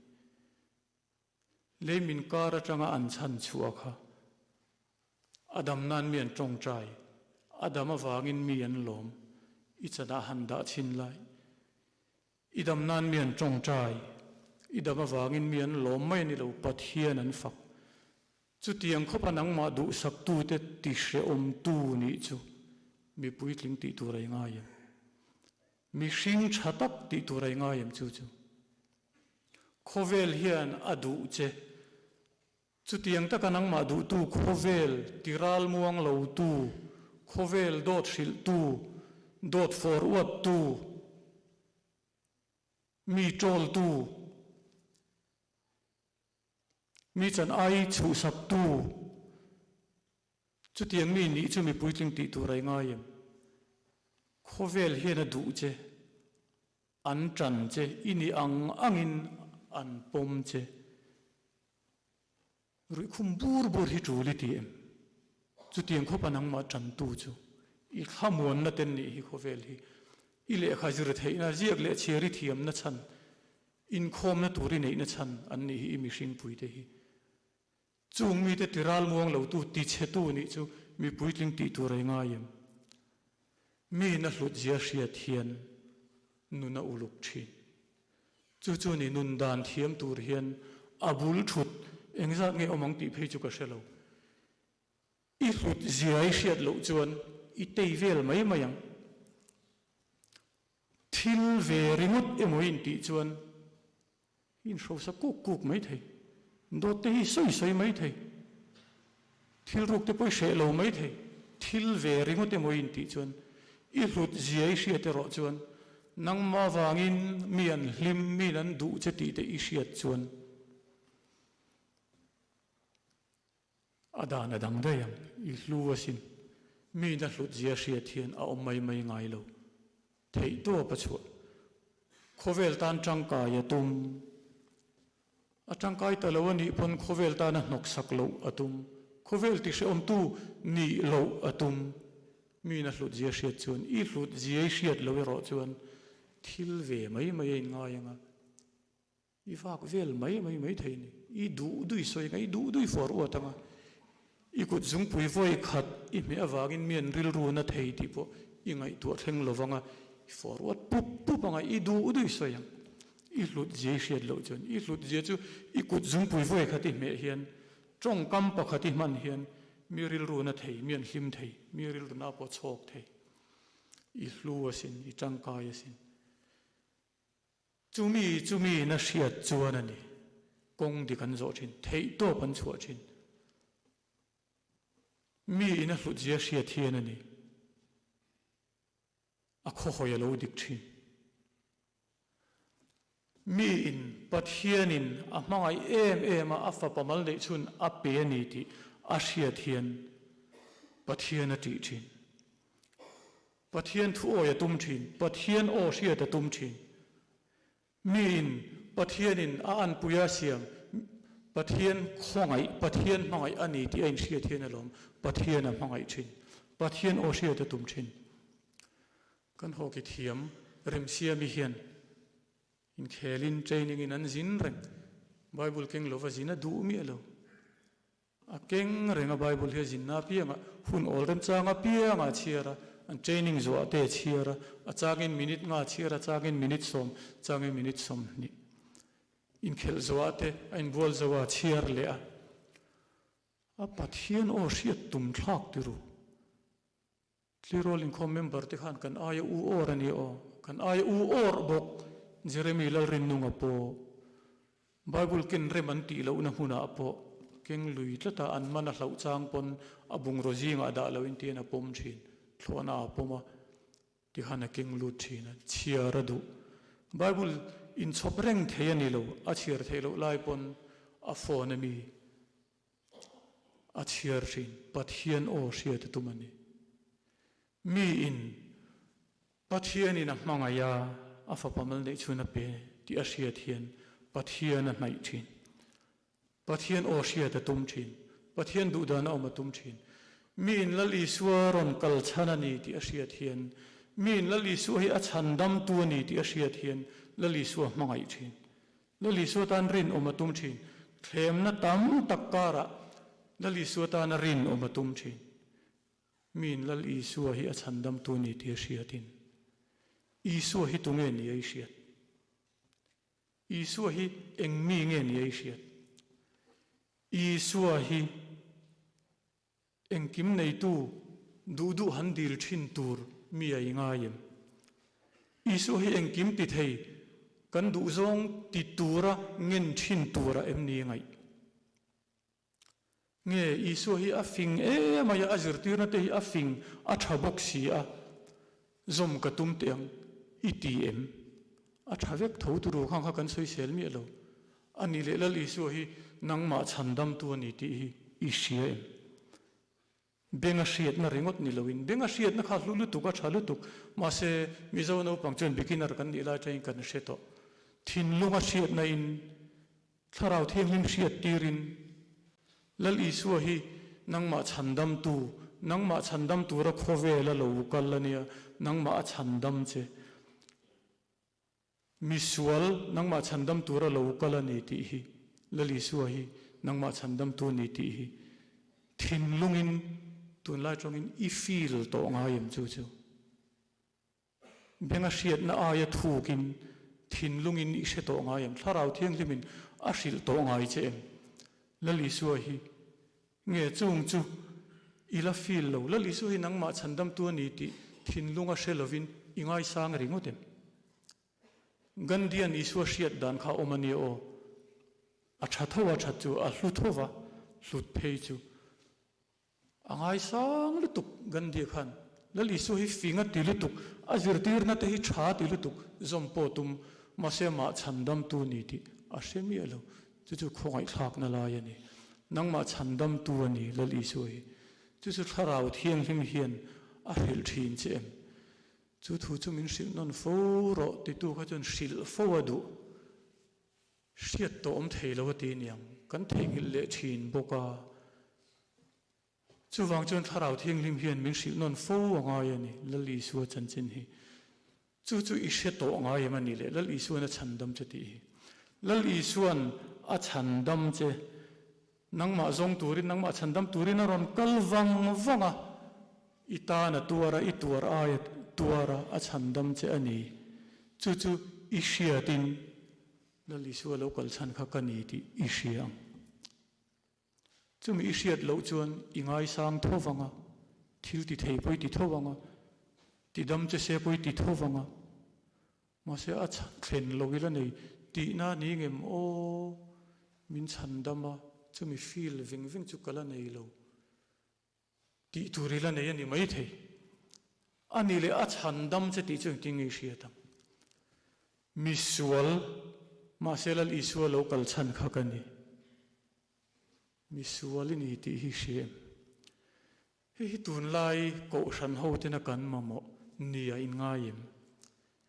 Lei min kar atanga an chhan chhuah kha a dam nan mi an tawngtai, a dam avangin mi an lawm, i chanah han dah chhin lai. I dam nan mi an tawngtai, i dam avangin mi an lawm mai a ni lo, Pathian an fak. Chutiang khawpa nangmah duhsaktute tihrehawmtu nih chu mi puitling tih tur a i ngai em? Mihring tha tak tih tur a i ngai em chu chu? Khawvel hian a duh che. Chutiang taka nangmah duhtu khawvel tiral muang lotu, khawvel dawt hrilhtu, dawt fawr uattu, mi tawltu, mi chan ai chhuhsaktu, chutiang mi nih chu mi puitling tih tur a i ngai em? Khawvel hian a duh che. An ṭan che i nih ang angin an pawm che. Ruihkhum bur bur hi ṭul i ti em? Chutiang khawpa nangmah ṭantu chu i thlamuanna ten nih hi khawvel hi. I lehkha zir theihna, ziak leh chhiar i thiamna chhan. Inkhawmna tur i neihna chhan an nih hi i mihringpuite hi. Chung mite tiral muang lotu tichhetu nih chu mi puitling tih tur a i ngai em? Miin a hlutzia hriat hian nun a uluk thin. Chu chu ni nun dan thiam tur hian a bul thut engzat nge awm ang tih phei chu ka hre lo. I hlut zia i hriat loh chuan i tei vel mai mai ang. Thil ve ringawt emaw i intih chuan i inhrosa kuk kuk mai thei. Dawt te hi i sawi sawi mai thei. Thil ruk te pawh i hreh lo mai thei. Thil ve ringawt emaw i intih chuan i hlut zia i hriat erawh chuan nangmah vangin mi an hlim, miin an duh che tih te i hriat chuan A dan a dang daih ang, i hlu asin. Mi na hlut zia hriat hian a awm mai mai ngai lo. Theih tawp a chhuah. Khawvel tan tangkai a tum. A tangkai ta lo a nih pawn khawvel tana hnawksak loh a tum. Khawvel tihrehawmtu nih loh a tum. Mi na hlut zia hriat chuan i hlut zia i hriat lo erawh chuan thil ve mai mai a inngai ang a. I vak vel mai mai mai thei ni. I duh dui sawi anga, i duh dui fuar uat anga, i kut zungpui vawi khat i hmeh avangin mi an rilru na thei tih pawh i ngaihtuah thleng lo vanga, i fuar uat pup pup anga, i duh dui sawi ang. I hlut zia i hriat loh chuan, i hlut zia chu i kut zungpui vawi khat i hmeh hian, tawngkam pakhat i hman hian mi rilru na thei, mi an hlim thei, mi rilru na pawh chhawk thei. I hlu asin, i tangkai asin. Chumi chumi na hriat chuan a ni. Kawng dik an zawh thin, theih tawp an chhuah thin. Mi in a hlutzia hriat hian a ni. A khawhawi a lo dik thin. Mi in Pathian in a hmangaih em em a, a fapa mal neih chhun a pe a ni tih a hriat hian Pathian a tih thin. Pathian thu awi a tum thin, Pathian aw hriat a tum thin. Miin Pathianin a anpui a siam, Pathian khawngaih, Pathian hmangaih a ni tih a inhriat hian alawm Pathian a hmangaih thin, Pathian aw hriat a tum thin. Kan hockey thiam Remsiami hian inkhelin training in an zin reng, Bible keng lova zin a duh miah lo. A keng reng a Bible hi a zinna apiangah hun awl remchang apiangah a chhiar a, an training zuah te a chhiar a, a changin minute nga a chhiar a, changin minute sawm, changin minute 20. Inkhelh zuah te a inbual zo a, a chhiar leh a. A Pathian aw hriat tum thlak ti ru. Tleirawl inkhawm member te khan kan aia u awr a ni aw, kan aia u awr bawk Jeremy Lalrinnunga pawh Bible ken rem an tih lohna hmunah pawh keng lui tlata an man a hlauh chang pawn a bungraw zingah dah loin tian a pawm thin, thlawhna a pawm a tikhan a keng lut thin a, chhiar a duh. Bible inchhawp reng thei a ni lo, a chhiar theih loh lai pawn a phone a mi. A chhiar thin, Pathian aw hriat a tum a ni. Miin Pathianin a hmangaih a, a fapa mal neih chhun a pe tih a hriat hian Pathian a hnaih thin. Pathian aw hriat a tum thin. Pathian duhdan a awm a tum thin. Miin Lal Isua rawn kal chhan a ni tih a hriat hian, miin Lal Isua hi a chhandamtu a ni tih a hriat hian Lal Isua hmangaih thin. Lal Isua tan rinawm a tum thin. Thlemna tam tak karah Lal Isua tana rinawm a tum thin. Miin Lal Isua hi a chhandamtu ni tih a hriatin, Isua hi tunge ni a i hriat? Isua hi eng mi nge ni a i hriat? Isua hi Engkim neitu duh duh han dil thin tur mi a i ngai em? Isua hi engkim ti thei kan duh zawng ti tura ngen thin tura em ni ngaih? Nge Isua hi a fing em mai a, a zirtirna te hi a fing a tha bawk si a, zawm ka tum teh ang i ti em? A tha vek tho turu khang kha kan sawisel miah lo. A nih leh Lal Isua hi nangmah chhandamtu a ni tih hi i hria em? Benga hriatna ringawt ni loin, benga hriatna kha hlu lutuk, a tha lutuk, mahse Mizo naupang chuan beginner kan nih lai atangin kan hre tawh. Thinlunga hriatna in, Thlarau Thianghlim hriat tirin, Lal Isua hi nangmah chhandamtu, nangmah chhandam tura khawvela lo kal a nia, nangmah a chhandam che. Misual, nangmah chhandam tura lo kal a ni tih hi, Lal Isua hi nangmah chhandamtu a ni tih hi thinlungin tunlai tawngin i feel tawh ngai em chu chu? Benga hriatna aia thukin thinlungin i hre tawh ngai em? Thlarau Thianghlimin a hrilh tawh ngai che em? Lal Isua hi nge chung chu i la feel lo? Lal Isua hi nangmah chhandamtu a ni tih thinlunga hre lovin i ngaisang ringawt em? Gandhian Isua hriat dan kha awm a nia aw. A tha tho a that chu a hlu tho va, hlut phei chu a ngaisang lutuk Gandhi khan. Lal Isua hi fing a ti lutuk, a zirtirna te hi tha ti lutuk, zawm pawh tum mahse mah chhandamtu ni tih a hre miah lo. Chu chu khawngaihthlakna lai a ni. Nangmah chhandamtu a ni Lal Isua hi. Chu chu Thlarau Thianghlim hian a hrilh thin che em? Chu thu chu min hrilh nawn fo rawh titu kha chuan hrilh fo a duh. Hriat tawh awm thei lo a ti niang, kan theihnghilh leh thin bawk a. Chuvang chuan Thlarau Thianghlim hian min hrilh nawn fo a ngai a ni, Lal Isua chanchin hi. Chu chu i hre tawh ngai em a ni le, Lal Isuan a chhandam che tih hi. Lal Isuan a chhandam che, nangmah zawng turin, nangmah chhandam turin a rawn kal vang vang a, i tan a tuar a, i tuar aia tuar a, a chhandam che a ni. Chu chu i hriatin Lal Isua lo kal chhan kha ka ni tih i hria ang. Chumi i hriat loh chuan i ngaisang tho vang a, thil ti thei pawh i ti tho vang a, ti dam che se pawh i ti tho vang a, mahse a thlen lo ila nei tihna ni ngem aw, min chhan dam a, chumi feel ving ving chu ka la nei lo. Tih tur ila nei a ni maithei. A ni leh a chhan dam che tih chu engtin nge i hriat ang? Misual, mahse Lal Isua lo kal chhan kha ka ni. Misual i ni tih hi hria em? Hei hi tunlai Kohhran ho tena kan mamawh nia in ngai em?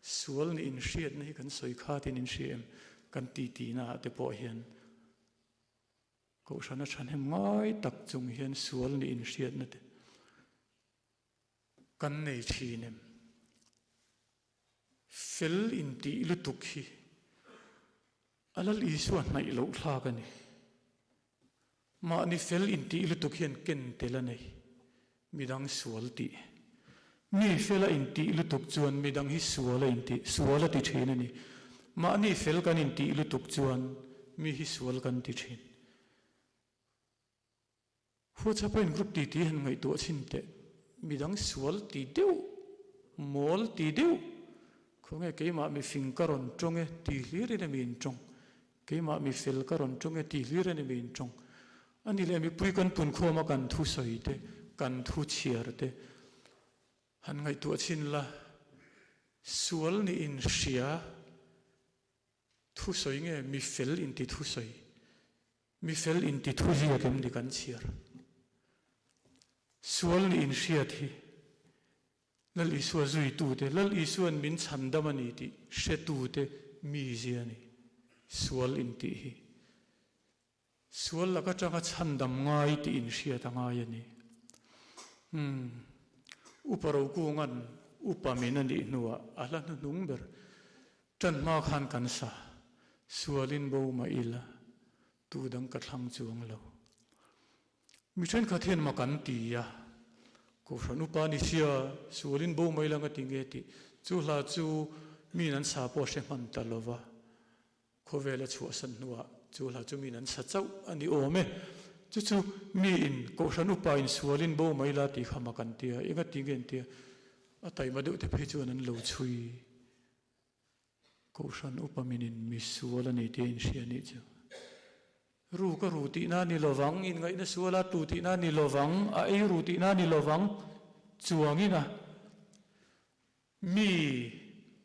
Sual nih inhriatna hi kan sawi khatin in hria em? Kan titi naah te pawh hian Kohhran a thahnem ngai tak chung hian sual nih inhriatna te kan nei thin em? Fel intih lutuk hi a Lal Isua hnaih loh thlak a ni. Mahni fel intih lutuk hian ken tel a nei. Midang sual tih. Mi fela intih lutuk chuan midang hi sual a intih, sual a ti thin a ni. Mahni fel kan intih lutuk chuan mi hi sual kan ti thin. WhatsApp a in group titi han ngaihtuah chhin teh. Midang sual ti deuh, mawl ti deuh, khawnge keimah mi fing ka rawn tawng e ti hlir in a mi in tawng. Keimah mi fel ka rawn tawng e ti hlir a ni mi in tawng. A ni leh mipui kan pun khawm a kan thu sawi te, kan thu chhiar te han ngaihtuah chhin la, sual nih in hria thu sawi nge mi fel in ti thu sawi, mi fel in ti thu ziak em ni kan chhiar. Sual nih in hriat hi Lal Isua zuitute, Lal Isua'n min chhandam a ni tih hretute mizia a ni. Sual intih hi sual lak atanga chhandam ngai tih inhriat a ngai a ni. Umm, Upa Rokunga'n upa min a nih hnuah a hla hnuhnung ber tan hma khan kan sa, Sualin bo mah ila, tu dang ka thlang chuang lo. Mi thenkhat hian mak an ti a, Kohhran upa ni sia, sualin bo mai lang a ti nge tih chu hla chu miin an sa pawh a hre hman ta lo va, khawvel a chhuahsan hnuah chu hla chu miin an sa chauh a ni awm e. Chu chu miin Kohhran upa in sualin bo mai la tih kha mak an ti a, eng a ti nge an ti a, a taima deuh te phei chuan an lo chhui. Kohhran upa minin mi sual a ni tih a inhria nih chu. Ru ka ru tihna a ni lovang, inngaihna suala tu tihna a ni lovang, a ei ru tihna a ni lovang, chuangin a mi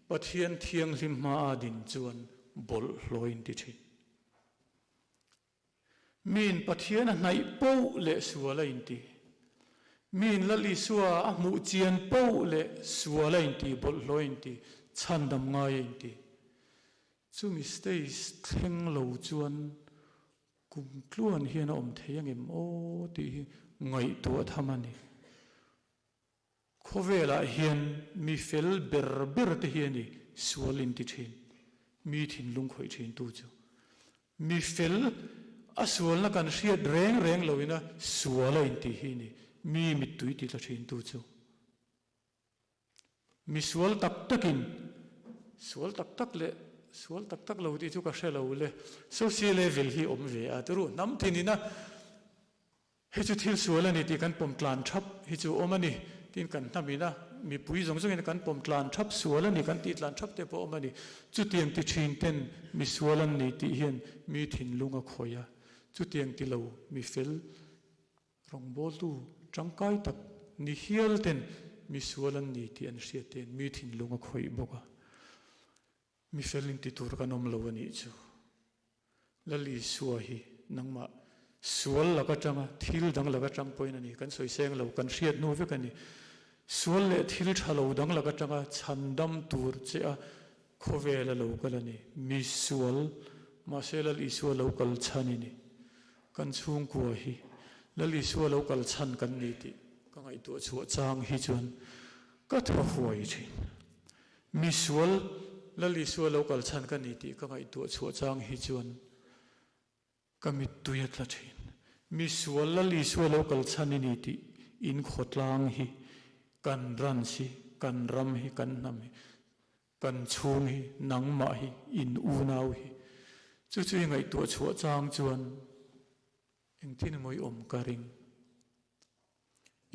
Pathian thianghlim hmaa din chuan bawlhhlawh in ti thin. Miin Pathian a hnaih poh leh sual a inti. Miin Lal Isua a hmuh chian poh leh sual a inti, bawlhhlawh a inti, chhandam ngai a inti. Chumi stage thleng lo chuan kum tluan hian a awm thei angem aw tih hi ngaihtuah tham a ni. Khawvelah hian mi fel ber ber te hi a ni sual inti thin. Mi thinlung khawih thintu chu mi fel, a sualna kan hriat reng reng loin a sual a intih hi ni. Mi mittui ti tla thintu chu mi sual tak takin sual tak tak leh sual tak tak lo tih chu ka hre lo le. Social level hi awm ve a tiru hnam thinin a. Hei chu thil sual a ni tih kan pawm tlan thap hi chu awm a ni. Tin, kan hnamina mipui zawng zawngin kan pawm tlan thap sual a ni kan tih tlan thap te pawh awm a ni. Chutiang ti thin ten mi sual an ni tih hian mi thinlung a khawih a. Chutiang ti lo mi fel rawngbawltu tangkai tak ni hial ten mi sual an ni tih an hriat ten mi thinlung a khawih bawk a. Mi fel in ti tur kan awm lo a nih chu. Lal Isua hi nangmah sual lak atanga thil dang lak atang pawhin a ni, kan sawi seng lo, kan hriat hnu vek a ni. Sual leh thil tha lo dang lak atanga chhandam tur che a khawvel a lo kal a ni. Mi sual, mahse Lal Isua lo kal chhan i ni. Kan chhungkua hi Lal Isua lo kal chhan kan ni tih ka ngaihtuah chhuah chang hi chuan ka thaw huai thin. Mi sual Lal Isua lo kal chhan ka ni tih ka ngaihtuah chhuah chang hi chuan ka mittui a tla thin. Mi sual Lal Isua lo kal chhan i ni tih in khawtlang hi, kan ranch hi, kan ram hi, kan hnam hi, kan chhung hi, nangmah hi, in unau hi. Chu chu i ngaihtuah chhuah chang chuan engtin emaw i awm ka ring.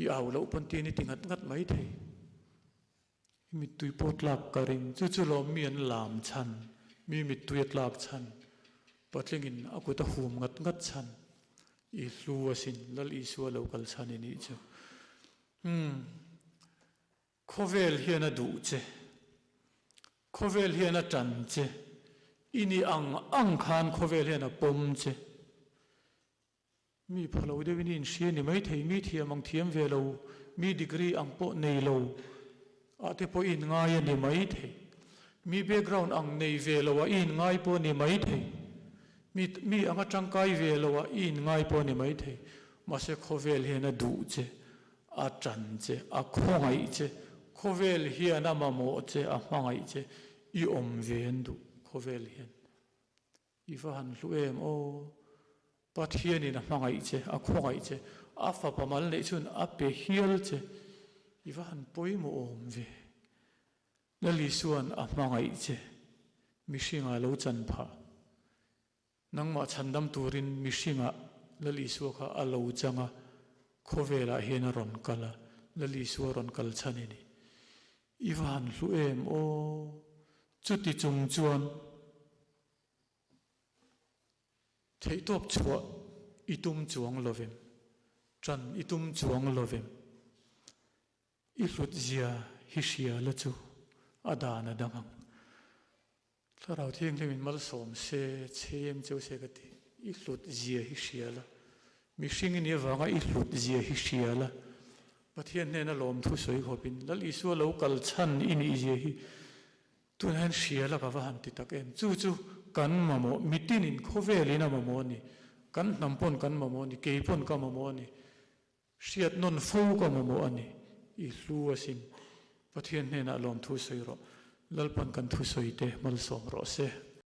I au loh pawn tin i ti ngat ngat mai thei. I mittui pawh tlak ka ring. Chu chu lawm mi an lam chhan, mi mittui a tlak chhan, patlingin a kut a hum ngat ngat chhan, i hlu asin, Lal Isua lo kal chhan i nih chu. Umm. Khawvel hian a duh che. Khawvel hian a tan che. I nih ang ang khan khawvel hian a pawm che. Mi pha lo deuhin i inhria ni maithei, mi thiam ang thiam ve lo, mi degree ang pawh nei lo ah te pawh i inngai a ni maithei. Mi background ang nei ve lo ah i inngai pawh a ni maithei. Mi mi anga tangkai ve lo ah i inngai pawh a ni maithei. Mahse khawvel hian a duh che, a tan che, a khawngaih che, khawvel hian a mamawh che, a hmangaih che, i awm ve an duh khawvel hian. I va han hlu em aw! Pathianin a hmangaih che, a khawngaih che, a fapa mal neih chuan a pe hial che. I va han pawimawh awm ve! Lal Isua'n a hmangaih che, mihringah lo chan phah. Nangmah chhandam turin mihringah Lal Isua kha a lo chang a, khawvelah hian a rawn kal a, Lal Isua rawn kal chhan i ni. I va han hlu em aw! Chuti chung chuan theihtawp chhuah i tum chuang lovem, ṭan i tum chuang lovem. I hlut zia hi hria la chu a dan a dang ang. Thlarau Thianghlimin malsawm se, chhem cheu se ka ti. I hlut zia hi hria la. Mihring i nih avanga i hlut zia hi hria la. Pathian hnena lawmthu sawi khawpin Lal Isua lo kal chhan i nih zia hi tunah hian hria la ka va han ti tak em. Chu chu kan mamawh, mitinin khawvelin a mamawh a ni. Kan hnam pawn kan mamawh a ni, kei pawn ka mamawh a ni. Hriat nawn fo ka mamawh a ni. I hlu asin. Pathian hnenah lawmthu sawi rawh. Lalpan kan thusawi te malsawm rawh se.